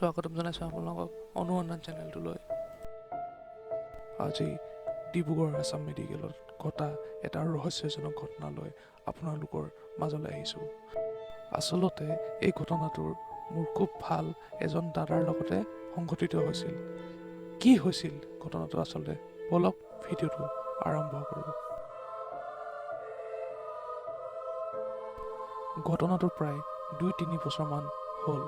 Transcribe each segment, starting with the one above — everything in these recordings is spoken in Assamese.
স্বাগতম জনাইছোঁ আপোনালোকক অনুসন্ধান চেনেলটোলৈ। আজি ডিব্ৰুগড় আছাম মেডিকেলত ঘটা এটা ৰহস্যজনক ঘটনালৈ আপোনালোকৰ মাজলৈ আহিছোঁ। আচলতে এই ঘটনাটোৰ মোৰ খুব ভাল এজন দাদাৰ লগতে সংঘটিত হৈছিল। কি হৈছিল ঘটনাটো আচলতে, ব'লক ভিডিঅ'টো আৰম্ভ কৰোঁ। ঘটনাটো প্ৰায় 2-3 বছৰমান হ'ল।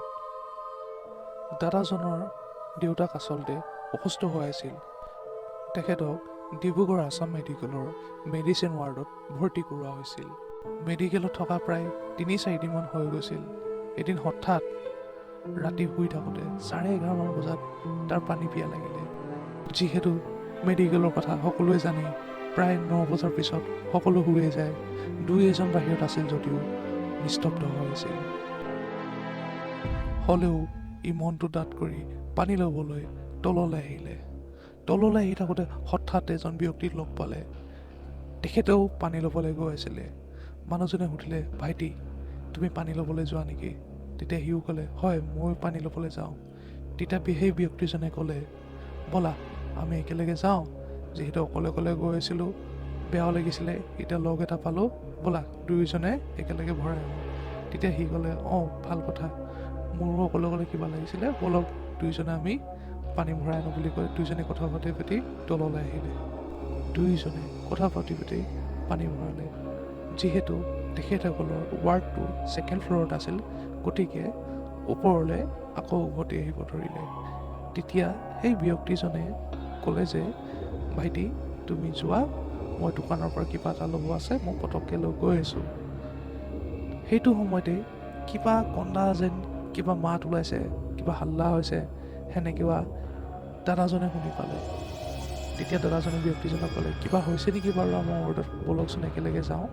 দাদাজনৰ দেউতাক আচলতে অসুস্থ হৈ আছিল। তেখেতক ডিব্ৰুগড় আছাম মেডিকেলৰ মেডিচিন ৱাৰ্ডত ভৰ্তি কৰোৱা হৈছিল। মেডিকেলত থকা প্ৰায় 3-4 দিনমান হৈ গৈছিল। এদিন হঠাৎ ৰাতি শুই থাকোঁতে 11:30মান বজাত তাৰ পানী পিয়াহ লাগিলে। যিহেতু মেডিকেলৰ কথা সকলোৱে জানেই, প্ৰায় 9 বজাৰ পিছত সকলো শুয়ে যায়। দুই এজন বাহিৰত আছিল যদিও নিস্তব্ধ হৈ আছিল। হ'লেও ই মনটো ডাঠ কৰি পানী ল'বলৈ তললৈ আহিলে। তললৈ আহি থাকোঁতে হঠাৎ এজন ব্যক্তিক লগ পালে। তেখেতেও পানী ল'বলৈ গৈ আছিলে। মানুহজনে সুধিলে, ভাইটি, তুমি পানী ল'বলৈ যোৱা নেকি? তেতিয়া সিও ক'লে, হয়, ময়ো পানী ল'বলৈ যাওঁ। তেতিয়া সেই ব্যক্তিজনে ক'লে, ব'লা আমি একেলগে যাওঁ, যিহেতু অকলে অকলে গৈ আছিলোঁ, বেয়াও লাগিছিলে, এতিয়া লগ এটা পালোঁ, ব'লা দুয়োজনে একেলগে ভৰাই আহোঁ। তেতিয়া সি ক'লে, অঁ ভাল কথা, মোৰো অকলে অকলে কিবা লাগিছিলে, ব'লক দুয়োজনে আমি পানী ভৰাই আনো বুলি কৈ দুয়োজনে কথা পাতি পাতি তললৈ আহিলে। দুয়োজনে কথা পাতি পাতি পানী ভৰালে। যিহেতু তেখেতসকলৰ ৱাৰ্ডটো ছেকেণ্ড ফ্ল'ৰত আছিল, গতিকে ওপৰলৈ আকৌ উভতি আহিব ধৰিলে। তেতিয়া সেই ব্যক্তিজনে ক'লে যে, ভাইটি তুমি যোৱা, মই দোকানৰ পৰা কিবা এটা ল'ব আছে, মই পটককৈ লৈ গৈ আছোঁ। সেইটো সময়তে কিবা কন্দা যেন কিবা মাত ওলাইছে, কিবা হাল্লা হৈছে, সেনেকুৱা দাদাজনে শুনি পালে। তেতিয়া দাদাজনে ব্যক্তিজনক ক'লে, কিবা হৈছে নেকি বাৰু আমাৰ ৱাৰ্ডত, ব'লকচোন একেলগে যাওঁ।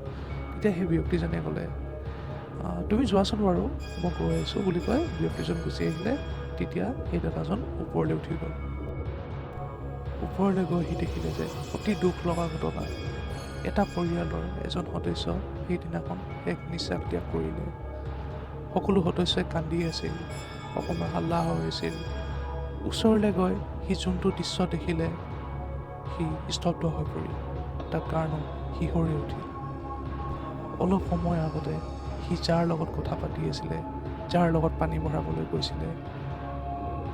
তেতিয়া সেই ব্যক্তিজনে ক'লে, তুমি যোৱাচোন বাৰু, মই গৈ আছোঁ বুলি কৈ ব্যক্তিজন গুচি আহিলে। তেতিয়া সেই দাদাজন ওপৰলৈ উঠি গ'ল। ওপৰলৈ গৈ সি দেখিলে যে অতি দুখ লগা ঘটনা, এটা পৰিয়ালৰ এজন সদস্য সেইদিনাখন এক নিশ্বাস ত্যাগ কৰিলে। সকলো সদস্যই কান্দি আছিল, অকণমান হাল্লা হৈ আছিল। ওচৰলৈ গৈ সি যোনটো দৃশ্য দেখিলে, সি স্তব্ধ হৈ পৰিল। তাৰ কাৰণ শিহৰি উঠিল। অলপ সময় আগতে সি যাৰ লগত কথা পাতি আছিলে, যাৰ লগত পানী ভৰাবলৈ গৈছিলে,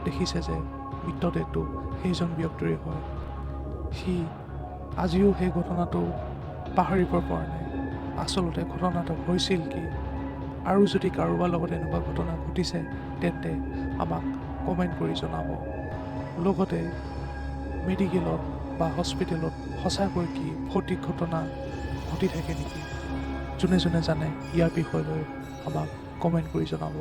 দেখিছে যে মৃতদেহটো সেইজন ব্যক্তিৰে হয়। সি আজিও সেই ঘটনাটো পাহৰিব পৰা নাই। আচলতে ঘটনাটো হৈছিল কি, আৰু যদি কাৰোবাৰ লগত এনেকুৱা ঘটনা ঘটিছে তেন্তে আমাক কমেণ্ট কৰি জনাব। লগতে মেডিকেলত বা হস্পিটেলত সঁচাকৈ কি ভৌতিক ঘটনা ঘটি থাকে নেকি, যোনে যোনে জানে ইয়াৰ বিষয় লৈ আমাক কমেণ্ট কৰি জনাব।